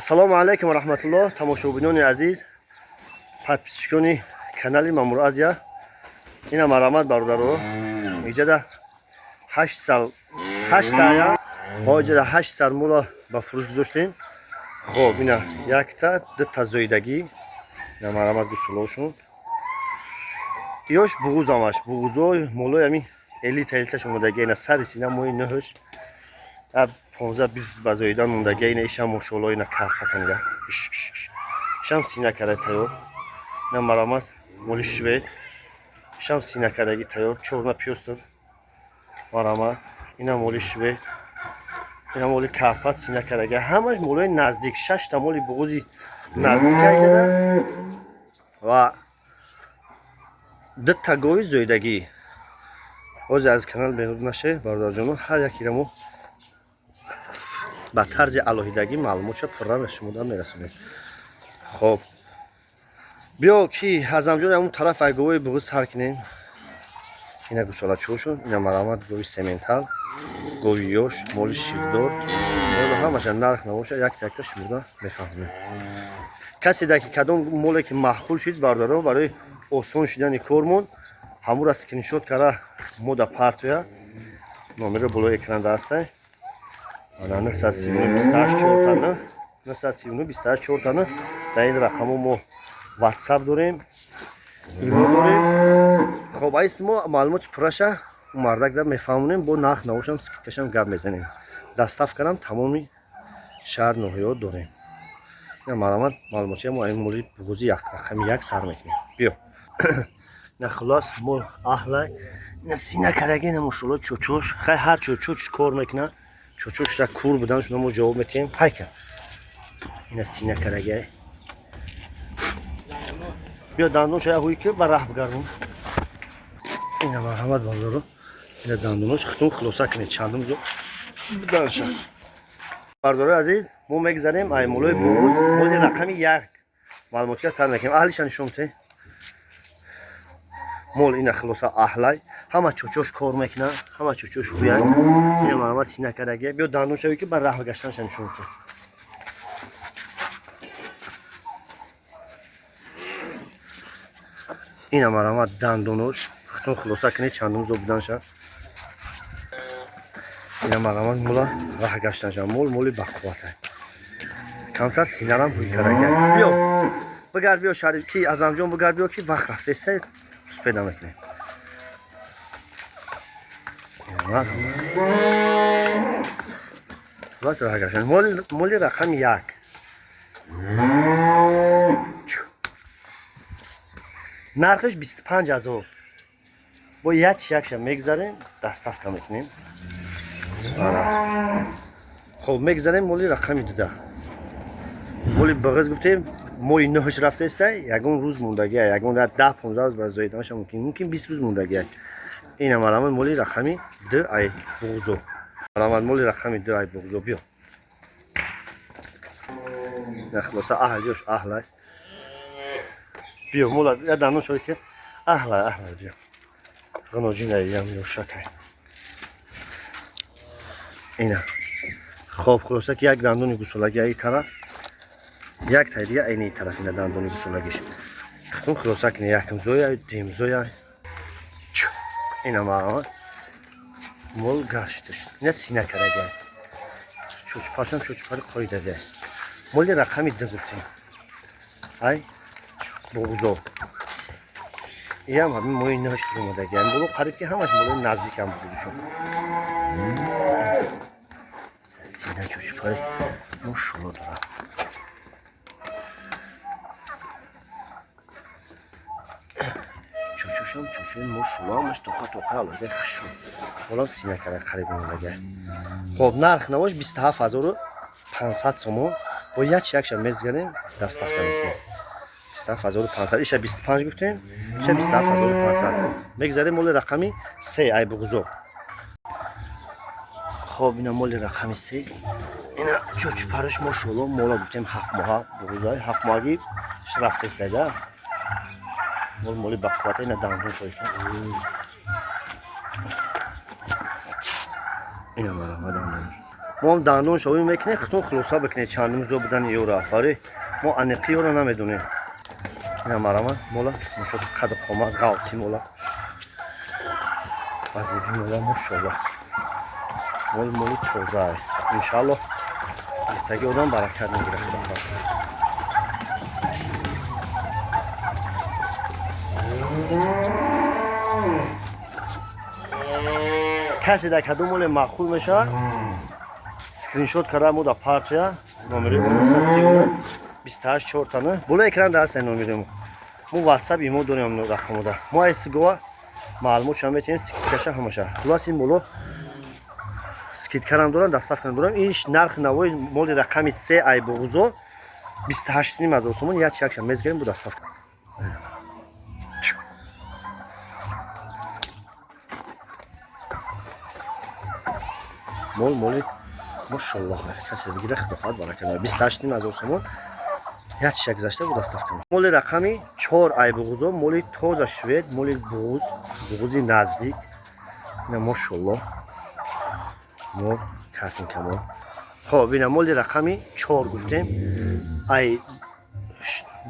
Ассалому алайкум ва раҳматуллоҳ, тамошобинони азиз, подписчикони канали Мамур Азия. Ина марҳамат, бародаро. Иҷада 8 сал 8 тая, мо иҷада 8 сар мула ба фурӯш гузоштем. Хоб, ина якта, дута зоидагӣ. Ина марҳамат, гусулошун. Ёш буғузамаш, буғузой молои ами элита элиташ омодагӣ. Ина сари сина мои нӯҳш. 15-20 ба зоидан мондагӣ. Ина ишам мошолло, ина кархатанга. Ишам сина када тайёр. Ина марҳамат, моли швед. Ишам сина кадаги тайёр, чорна пёстр. Марҳамат, ина моли швед. Ина моли карпат сина кадаги. Ҳамаш молои наздик, шашта моли буғузи наздик аҷада ва дута гови зоидагӣ. Ҳозир аз канал берун наше, бародарҷоно, ҳар якира мо ба тарзи алоҳидагӣ маълумотша пурра ба шумо мерасонем. Хоб, биё ки Азамҷон, ҳамун тараф ай говои буғуз сар кунем. Ина гусолачӯшон, ина марҳамат, гови сементал, гови ёш, моли ширдор. Боз ҳамаша нарх набоша, якта якта шумода мефаҳмем. Касе дар ки кадом моле ки маъқул шуд, бародаро, барои осон шудани кормон ҳамура скриншот кара мо да партоя. Номеро болои экран даастай. Ана 939 28 4 939 28 4. Дар ин рақамо мо WhatsApp дорем, имо дорем. Хоб, айс мо маълумоти пурраша мардак да мефаҳмонем, бо нарх навошам, скидкашам гап мезанем. Доставкарам тамоми шаҳр ноҳияҳо дорем. Ина марҳамат, маълумотия мо айн моли буғузи як рақами як сар мекунем. Биё. На, хулос, мол аҳлай. Ина сина караги, ина мошолло чочош. Хай, ҳар чочош кор мекунад. Чочош да кур будан шуна мо ҷавоб метиҳем. Ҳайка. Ина сина караги. Биё, дандон шая ҳуй ки ба раҳ бигардон. Ина марҳамат, бародаро. Ина дандонош, хитон хулоса кунед чандум зо буданша. Бародарои азиз, мо мегзарем ай молои буғуз, моли рақами як. Маълумотия сар мекунем. Аҳлиша нишон бите. Мол ина хулоса аҳлай. Ҳама чочош кор мекунад, ҳама чочош ҳуянд. Ина марҳамат, сина кардаги. Биё, дандон шавӣ ки ба раҳ гаштанша нишон бите. Ина марҳамат, дандонош, хитон хулоса кунед чандум зо буданша. Ина марҳамат, мола раҳ гаштанша. Мол моли бақувватай. Камтар синарам ҳуй кардаги. Биё, бигард, биё, Шариф ки Азамҷон, бигард, биё ки вақт рафтеста, успеда мекунем. Хулос раҳ гаштан. Моли рақами як. Нархаш 25 000. Бо як якша мегзарем, доставка мекунем. Хоб, мегзарем моли рақами дуда. Моли бағиз гуфтем, моҳи нӯҳаш рафтаеста, ягон рӯз мондагия, ягон 10-15 рӯз ба зоиданаша мумкин, мумкин 20 рӯз мондагия. Ина марҳамат, моли рақами ду ай буғзо. Марҳамат, моли рақами ду ай буғзо, биё. На, хулоса аҳл ёш аҳлай. Биё, мола я дандон шавӣ ки аҳлай, аҳлай, биё. Ғиноҷинай ям ёшакай. Ина. Хоб, хулоса ки як дандони гусолаги ай тараф, як тай дига айни тараф, ина дандони гусолагиш. Хитон хулоса кини якм зоя, дим зоя. Ина марҳамат. Мол гашташ. Ина сина карага. Чучпашам чучпари қоидага. Моли рақами ду гуфтем. Ай буғзо. Иам ҳамин моҳи нӯҳаш омадаги. Боло қариб ки ҳамаш молои наздикам буғузушон. Сина чучпари мошолло дорад. Чочошам чочои мошолло ҳамаш тоқа тоқа алоҳида хушрӯ. Болам сина кара қариб омадаги. Хоб, нарх навош 27 500 сомон. Бо як якша мезгарем, доставка мекунем. 27 500. Иша 25 гуфтем, иша 27 500. Мегзарем моли рақами се ай буғузо. Хоб, ина моли рақами се. Ина чочпараш мошолло, мола гуфтем ҳафт моҳа буғузои ҳафт моҳагӣ рафтаистада. Мол моли бақуввата, ина дандон шои. Ина марҳамат, дандон. Мо ҳам дандон шовӣ мекунем, худтон хулоса бикунед чандум зо будани ёра. Барои мо аниқи ёра намедонем. Ина марама мола мошо қад қомат ғавси мола. Вазиби мола мошоллоҳ. Мол моли тоза. Иншааллоҳ гирифтаги одам баракат мегирад, худо хоҳад. Касе дар кадом моле маъқул мешавад, скриншот карда мо дар партия номери 939 28 4 боло экран дар ҳаст номери мо. Мо WhatsApp имо дорем рақамода. Мо ай сигова маълумотшам метавонем, скидкаша ҳамаша. Хулос ин боло скидкарам дорам, доставкам дорам. Ин нархи навои моли рақами 3 ай буғузо 28 ҳазор сомон, як чакша мезгарем бо доставка. Мол моли мошаллоҳ, касе бигира худо хоҳад баракат. 28 ҳазор сомон як чиша гузашта бо доставка. Моли рақами 4 ай буғузо, моли тоза швед, моли буғуз, буғузи наздик. Ина мошаллоҳ. Мол картинка мол. Хоб, ина моли рақами 4 гуфтем. Ай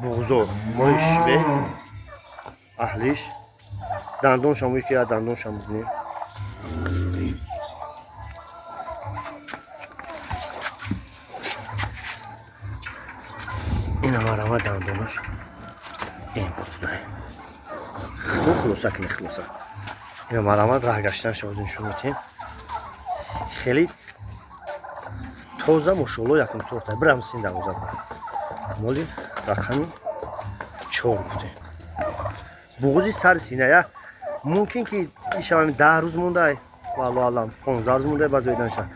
буғузо, моли швед, аҳлиш. Дандоншам ки я дандоншам бубинем. Ина марама дандонаш. Ин хуб. Хуб хулоса кунед, хулоса. Ина марама раҳ гаштанаш оз нишон медиҳем. Хеле тоза мошолло якум сорта. Бирам син дарвоза. Моли рақами 4 гуфтем. Буғузи сари сина я мумкин ки ишавам 10 рӯз мондай, валлоҳ алам 15 рӯз мондай баъзе оиданша.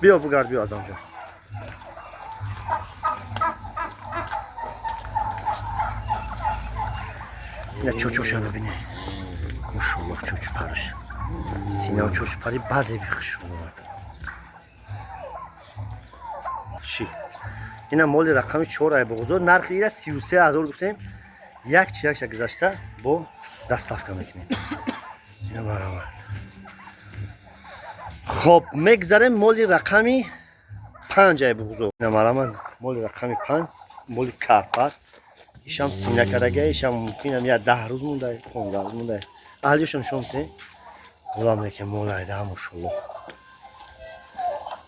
Биё бугард, биё Азамҷон. Ина чочоша бибинед. Мошоллоҳ чочу параш. Синав чочу пари баъзе бихушрӯ. Чӣ? Ина моли рақами 4 ай буғузо, нархи ира 33 ҳазор гуфтем. Як чи якша гузашта бо доставка мекунем. Ина марама. Хоб, мегзарем моли рақами 5 ай буғузо. Ина марама моли рақами 5, моли карпат. Ишам сина кардага, ишам мумкин я 10 рӯз мондай, 15 рӯз мондай. Аҳлишон нишон медиҳем. Ғулам лекин мол айда мошаллоҳ.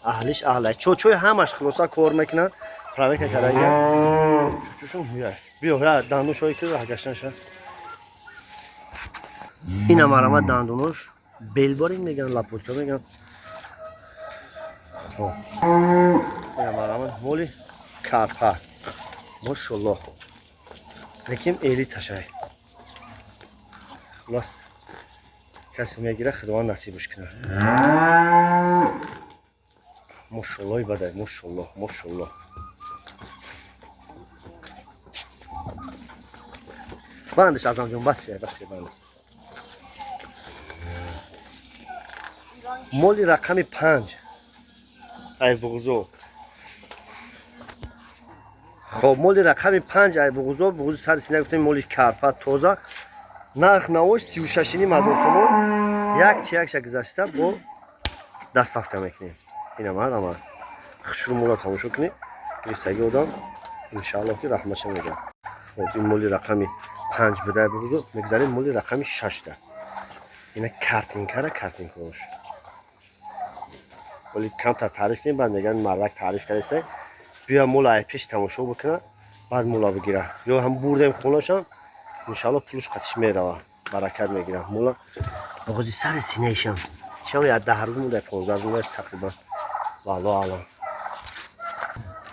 Аҳлиш аҳлай. Чочои ҳамаш хулоса кор мекунанд. Проверка кардага. Чочошон ҳуяй. Биё, я дандоншои ки раҳ гаштанша. Ина марама дандонош белборин меган, лапотка меган. Хоб. Ина марама моли карпа. Мошаллоҳ. Лекин элиташай. Хулос касе мегира худованд насибаш кунад. Мошаллоҳ бадай, мошаллоҳ, мошаллоҳ. Бандаш Азамҷон, бас шай, бас шай, бандаш. Моли рақами 5 ай буғузо. Хоб, моли рақами 5 ай буғузо, буғузи сари сина гуфтем, моли карпа тоза. Нарх навош 36 ҳазор сомон. Як чи якша гузашта бо доставка мекунем. Ина марама. Хушрӯ мола тамошо кунед. Гирифтаги одам иншааллоҳ ки раҳматша мегӯяд. Хоб, ин моли рақами 5 будай буғузо, мегзарем моли рақами 6 да. Ина картинкара картинкаош. Вале камтар таъриф кунем, баъд мегӯянд мардак таъриф кардааст. Биё мола ай пеш тамошо бикуна, баъд мола бигира. Ё ҳам бурдем хонашам, иншааллоҳ пулуш қатиш мерава, баракат мегирам. Мола буғузи сари синаишам. Ишам я 10 рӯз мондай, 15 рӯз мондай тақрибан. Валлоҳ алам.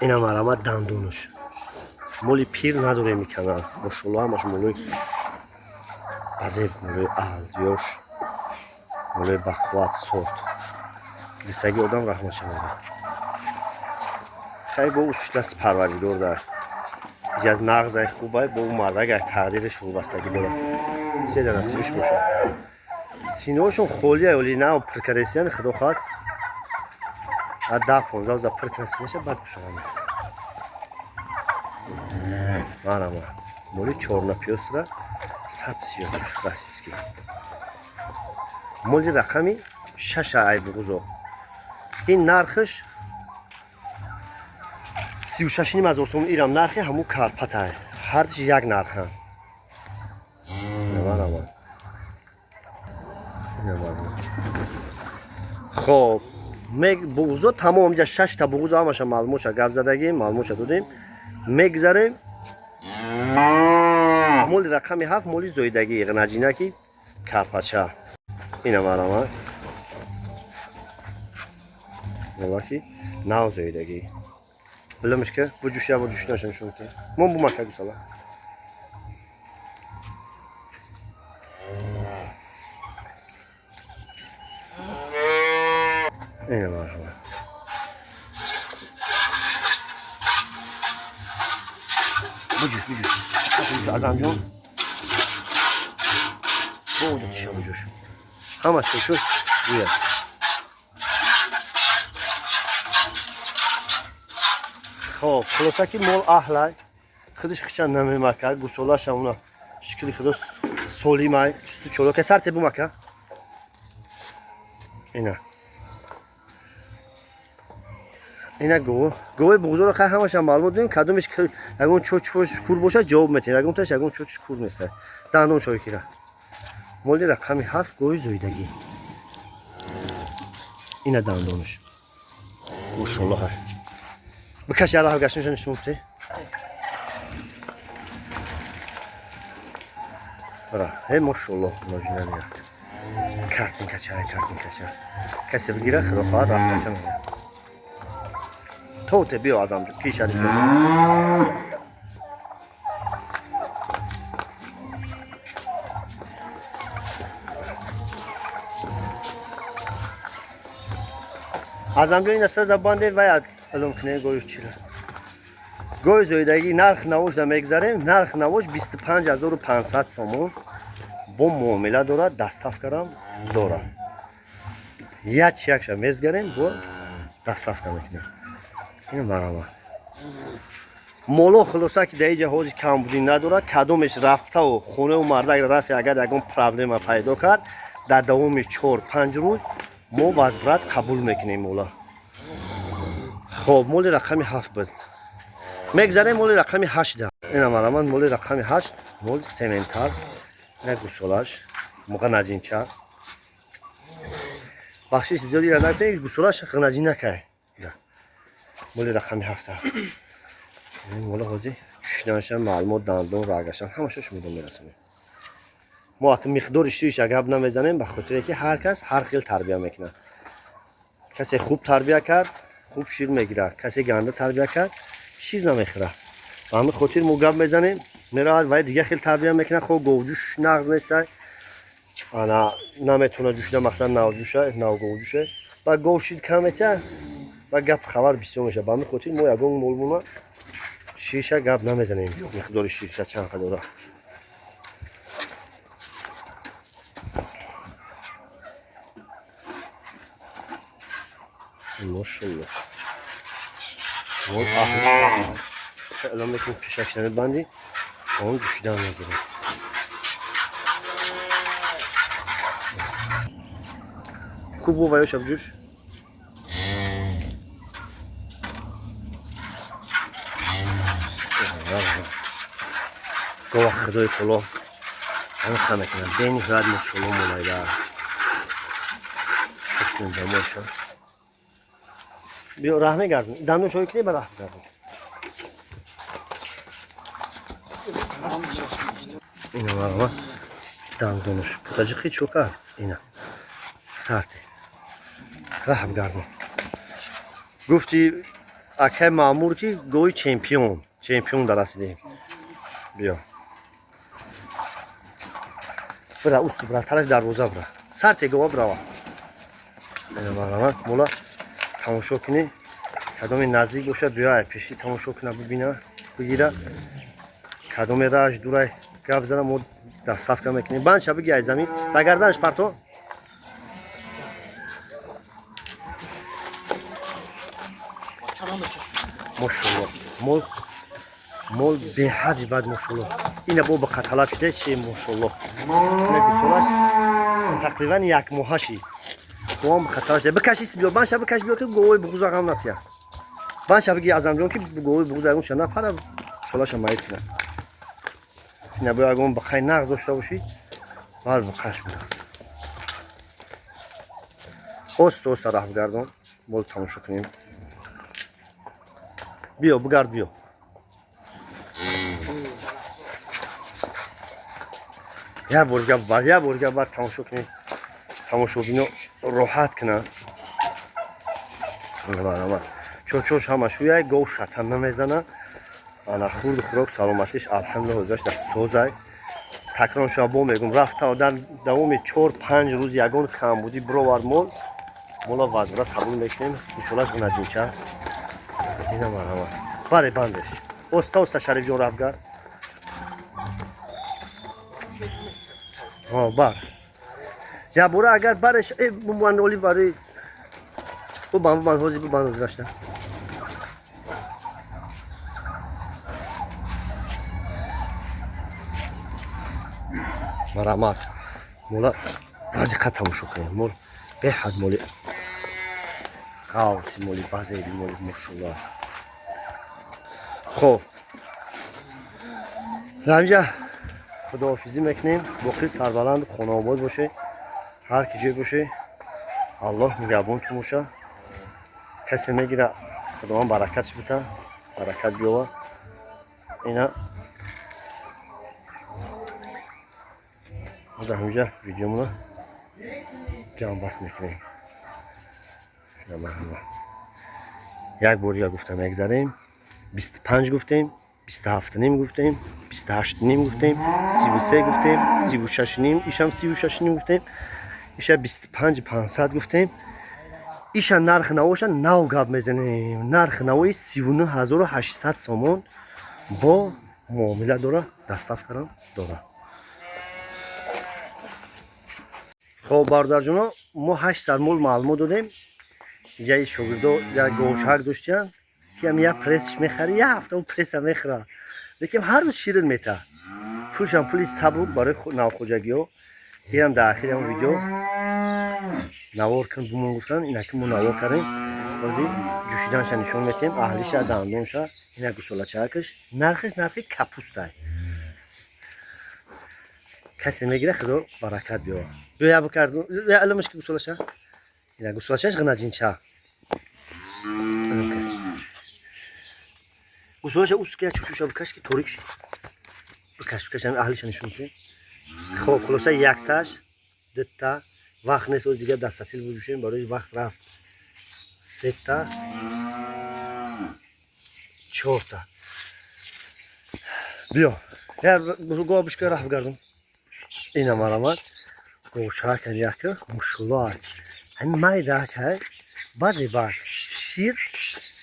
Ина марама дандонаш. Моли пир надорем икана. Мошаллоҳ ҳамаш молои базеб, молои аҳл, ёш, молои бақувват, сорт. Гирифтаги одам раҳматша мегӯяд. Хай бо усуш даст парвардигор дар. Иҷаз нағзай хубай, бо мардак ай тақдираш вобастагӣ дорад. Се да насибиш бошад. Синоашон холия, вале на пур кардесиян, худо хоҳад. А 10-15 рӯза пур кунад синаша, баъд кушода. Марама. Моли чорнапиёсра саб сиёҳ российский. Моли рақами 6 ай буғузо. Ин нархаш 36,5 ҳазор сомон. Ирам нархи ҳамун карпатай. Ҳардиш як нархан. Хоб, буғузо тамом, инҷа 6 та буғузо ҳамаша маълумотша гап задагим, маълумотша додем. Мегзарем моли рақами 7, моли зоидагӣ ғнаҷинаки карпача. Ина марама молаки нав зоидагӣ. Билимиш ки буҷуш я буҷуш наша нишон ки. Мон бумака гусала. Ина марҳаба. Буҷуш, буҷуш. Буҷуш Азамҷон. Бо тиша буҷуш. Ҳама чӯчӯш буя. Хоб, хулоса ки мол аҳлай. Худиш хича намемака, гусолаша уна шукри худо солимай, чусту чолока сарте бумака. Ина. Ина гов. Гови буғзоро хай ҳамаша маълумот додем, кадомеш ягон чоч кур бошад ҷавоб метиҳем, ягонташ ягон чоч кур нест. Дандон шоикира. Моли рақами 7 гови зоидагӣ. Ина дандонаш. Мошаллоҳ. Бикаш яла гаштанша нишон бите. Бара, ҳе мошаллоҳ, ножина меяд. Картинка чай, картинка чай. Касе бигира, худо хоҳад рафташа меяд. Тоте биё Азамҷон, ки шариф ҷон. Азамҷон ина сар забанде вай алом кне гои чира. Гои зоидагӣ нарх навош да мегзарем, нарх навош 25500 сомон бо муомила дорад, доставкарам дорад. Як якша мезгарем, бо доставка мекунем. Ин марама. Моло хулоса ки дар инҷа ҳозир камбудӣ надорад, кадомеш рафтаву хонаву мардак рафи агар ягон проблема пайдо кард, дар давоми 4-5 рӯз мо возврат қабул мекунем мола. Хоб, моли рақами 7 буд. Мегзарем моли рақами 8. Ина мараман моли рақами 8, мол сементал, ина гусолаш, муғанаҷинча. Бахшиш зиёди ра накунед, гусолаш ғанаҷинакай. Моли рақами 7. Ин мола ҳозир чушиданашам, маълумот, дандон, рагашам ҳамаша шумо мерасонем. Мо ака миқдори шириш гап намезанем, ба хотире ки ҳар кас ҳар хел тарбия мекунад. Касе хуб тарбия кард, хуб шир мегирад, касе ганда тарбия кард, шир намехӯрад. Ба ҳамин хотир мо гап мезанем, меравад вай дига хел тарбия мекунад, хоб говҷӯш нағз нестай, ана наметавонад ҷӯшида, мақсад навҷӯша, навговҷӯша, ба гов шир кам метиҳад ва гап хабар бисёр мешавад. Ба ҳамин хотир мо ягон молмона ширша гап намезанем, миқдори ширша чанд қадора. Мошаллоҳ. Мол аҳл. Эълон мекунем пешакш намебандӣ, он ҷӯшидан мегирем. Хуб бо ваёша буҷӯш. Гова худои таоло ҳамин мекунам. Бениҳоят мошаллоҳ молайда. Ҳисни дамоша. Биё раҳ мегардем. Дандон шои кунем, ба раҳ мегардем. Ина марама дандонаш. Путаҷиқи чӯка ина. Сарте. Раҳ гардем. Гуфти акай маъмур ки гои чемпион, чемпион дарасидем. Биё. Бира ус бира тарафи дарвоза бира. Сарте гова бирава. Ина марама мола тамошо кунӣ. Кадоме наздик бошад биё пеши тамошо куна, бибина, бигира. Кадоме рааш дурай гап зана мо доставка мекунем. Банча биги ай замин, ба гарданаш парто. Мошаллоҳ. Мол мол беҳади бад мошаллоҳ. Ина бо ба қаталаб шуда чи мошаллоҳ. Ина гусолаш Тақрибан як моҳа шид. Гоам хатар шид. Бикаши биё, банша бикаш биё ки говои буғуза ғам натия. Банша биги Азамҷон ки говои буғуза ягон ша напара, солаша маид кунад. Ина бояд ягон бақай нағз дошта бошӣ, баъд бақаш бира. Оста оста раҳ бигардон, мол тамошо кунем. Биё, бигард биё. Як бор гап бар, як бор гап бар тамошо кунем. Тамошобино роҳат кунанд. Чочош ҳамаш ҳуяй, гов шатан намезана. Ана хурду хӯрок саломатиш алҳамдулилла ҳозираш дар созай. Такрор шава бо мегум, рафта дар давоми 4-5 рӯз ягон камбудӣ бировар мол, мола вазбра қабул мекунем. Иншоллаш гунаҷинча. Ина марҳамат. Баре бандеш. Оста оста Шарифҷон рафтгар. Бар. Я бора агар бареш, бубанд оли бари. Бубанд, бубанд, ҳозир бубанд ҳозирашда. Марҳамат. Мола диққат тамошо кунем. Мол беҳад моли ғавси, моли базеби, моли мошулла. Хоб. Ҳаминҷа худоҳофизӣ мекунем. Боқӣ сарбаланд, хонаобод боше. Ҳар ки ҷой боше, Аллоҳ нигаҳбонтон боша. Касе мегира, Худованд баракатш бита, баракат биёва. Ина мо дар ҳаминҷа видеомона ҷамъбаст мекунем. Як бор дига гуфта мегзарем. 25 гуфтем, 27,5 гуфтем, 28,5 гуфтем, 33 гуфтем, 36,5, ишам 36,5 гуфтем, иша 25,500 гуфтем. Иша нарх навоша нав гап мезанем. Нарх навои 39800 сомон бо муомила дора, доставкарам дора. Хоб бародарҷоно, мо 800 мол маълумот додем. Иҷаи шогирдо як говшак доштиянд, ки ҳам як прессш мехари, як ҳафта он пресса мехӯра. Лекин ҳар рӯз ширин мета. Пулшам пули сабук барои навхоҷагиҳо. Инам дар ахири ҳамон видео навор кун бумон гуфтан, инаки мо навор кардем. Ҳозир ҷӯшиданша нишон метиҳем, аҳлиша, дандонша, ина гусолачаакаш. Нархиш нархи капустай. Касе мегира, Худо баракат биёва. Биё як бикарду, я илмаш ки гусолаша. Ина гусолачаш ғинаҷинча. Гусолаша уска чушуша бикаш ки торик шид. Бикаш, бикаш, ҳамин аҳлиша нишон медиҳем. Хоб, хулоса якташ, дитта, вақт нест, оз дигар дастатил буҷӯшем, барои вақт рафт. Сета, чорта. Биё, я гова бишка раҳ бигардум. Ина марамат. Говшакам яка мушулла. Ҳамин майдаак ҳай, баъзе баъд шир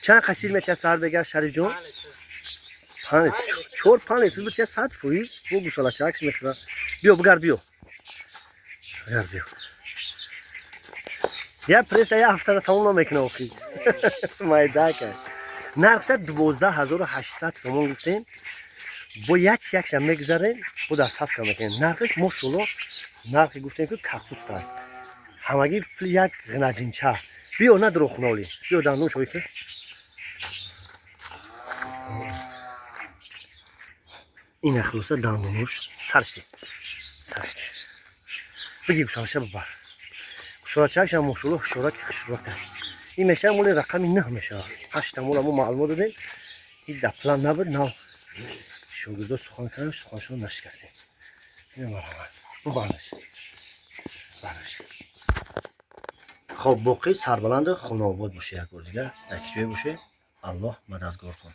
чанд қа шир метиҳад саҳар бега Шарифҷон? 4-5 литр битиҳад 100%. Бо гусолачаакш мехӯра. Биё бигард биё. Бигард биё. Я пресса як ҳафтара тамом намекуна охи. Майдаак ҳай. Нархша 12800 сомон гуфтем. Бо як якша мегзарем, бо доставка мекунем. Нархиш мошулло нархи гуфтем ки капустай. Ҳамагӣ пули як ғинаҷинча. Биё на дурӯғхуноли. Биё дандон шои ки. Ина хулоса дандонош саршти. Саршти. Биги гусолаша бибар. Гусолачаакша мошулло хушораки хушорака. Ин мешава моли рақами 9 мешава. 8 мола мо маълумот додем. Ин дар план набуд, нав шогирдо сухан кардем, суханшон нашикастем. Ина марҳамат. Бубандаш. Бандаш. Хоб, боқӣ сарбаланду хонаобод боше як бор дигар, як ҷой боше. Аллоҳ мададгортон.